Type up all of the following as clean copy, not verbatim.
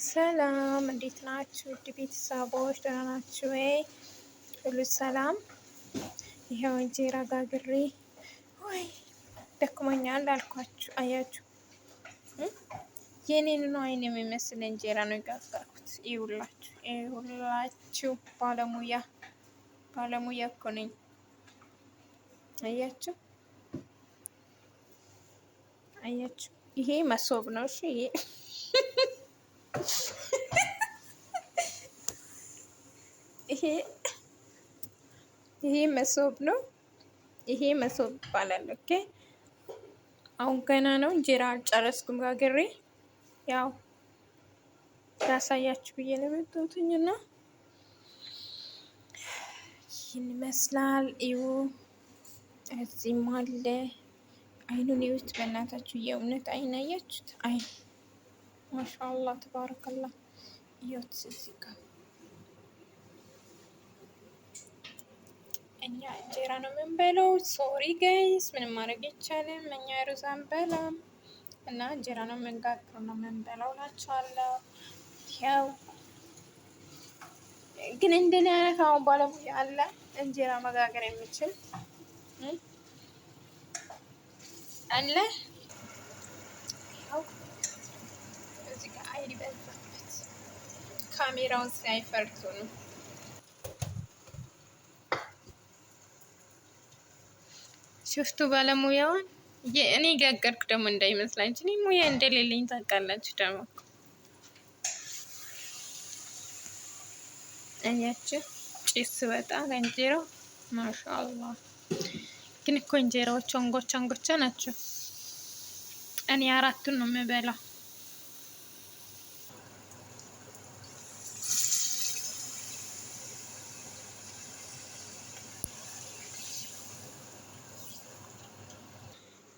ሰላም እንዴት ናችሁ? ውድ ቤተሰቦች ደህና ናችሁ ወይ? ሁሉ ሰላም። ይኸው እንጀራ ጋግሬ ወይ ደክሞኛል አልኳችሁ። አያችሁ የኔን ነው አይን የሚመስል እንጀራ ነው የጋገርኩት። ይኸውላችሁ ይኸውላችሁ፣ ባለሙያ ባለሙያ እኮ ነኝ። አያችሁ አያችሁ፣ ይሄ መሶብ ነው። እሺ ይሄ ይሄ መሶብ ነው። ይሄ መሶብ ይባላል። Okay አሁን ገና ነው፣ እንጀራ አልጨረስኩም ጋግሬ። ያው ላሳያችሁ ብዬ ነው የመጣሁትኝ እና ይህን ይመስላል። እዩ እዚህም አለ። አይኑን እዩት በእናታችሁ፣ የእውነት አይን አያችሁት? አይን ማሻአላህ ተባረከላህ። እዩት እዚህ ጋር እኛ እንጀራ ነው የምንበላው። Sorry guys፣ ምንም ማድረግ አይቻልም። እኛ ሩዝ አንበላም እና እንጀራ ነው የምንጋግረው ነው የምንበላው እላችኋለሁ። ያው ግን እንደኔ አይነት አሁን ባለሙያ አለ እንጀራ መጋገር የሚችል አለ። ያው እዚህ ጋር አይን በዛበት ካሜራውን ሲያይ ፈርቶ ነው። ሽፍቱ ባለሙያውን እኔ ጋገርኩ ደግሞ እንዳይመስላችሁ፣ እኔ ሙያ እንደሌለኝ ታውቃላችሁ። ደግሞ አያችሁ ጭስ ወጣ ከእንጀራው። ማሻአላህ ግን እኮ እንጀራዎቹ አንጎቻ አንጎቻ ናቸው። እኔ አራቱን ነው የምበላው።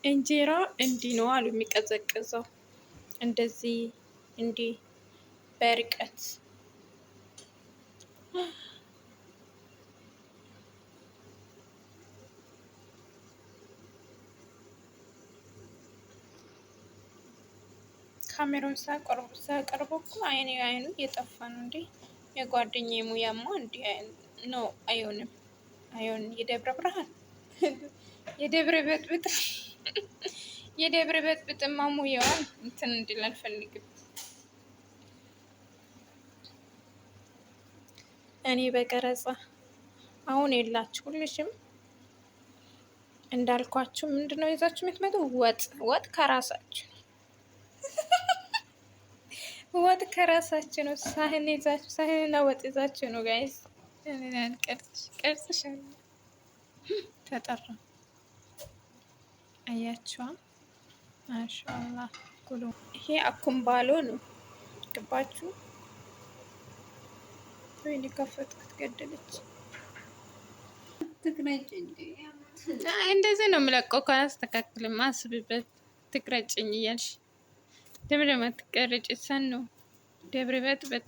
እንጀራ እንዲህ ነው አሉ የሚቀዘቅዘው፣ እንደዚህ እንዲህ በርቀት ካሜራውን ሳቀርቦ እኮ አይኔ አይኑ እየጠፋ ነው እንዴ! የጓደኛዬ ሙያማ እንዲህ ነው። አይሆንም፣ አይሆንም። የደብረ ብርሃን የደብረ በጥብጥ የደብረ በጥብጥማ ሙያዋን እንትን እንድል አልፈልግም። እኔ በቀረጻ አሁን የላችሁ ሁልሽም እንዳልኳችሁ ምንድነው ይዛችሁ የምትመጡ ወጥ ወጥ ከራሳችሁ ወጥ ከራሳችሁ ነው። ሳህን ይዛችሁ ሳህንና ወጥ ይዛችሁ ነው guys። ቀርጽሽ ተጠራ አያችኋ። ማሻአላህ ኩሉ ይሄ አኩምባሎ ነው። ገባችሁ? ወይኔ ከፈትኩት ገደለች። እንደዚህ ነው የምለቀው። ካላስተካክልም አስብበት። ትቅረጭኝ እያልሽ ደብረ አትቀረጭ። ሰን ነው ደብረ በጥበጥ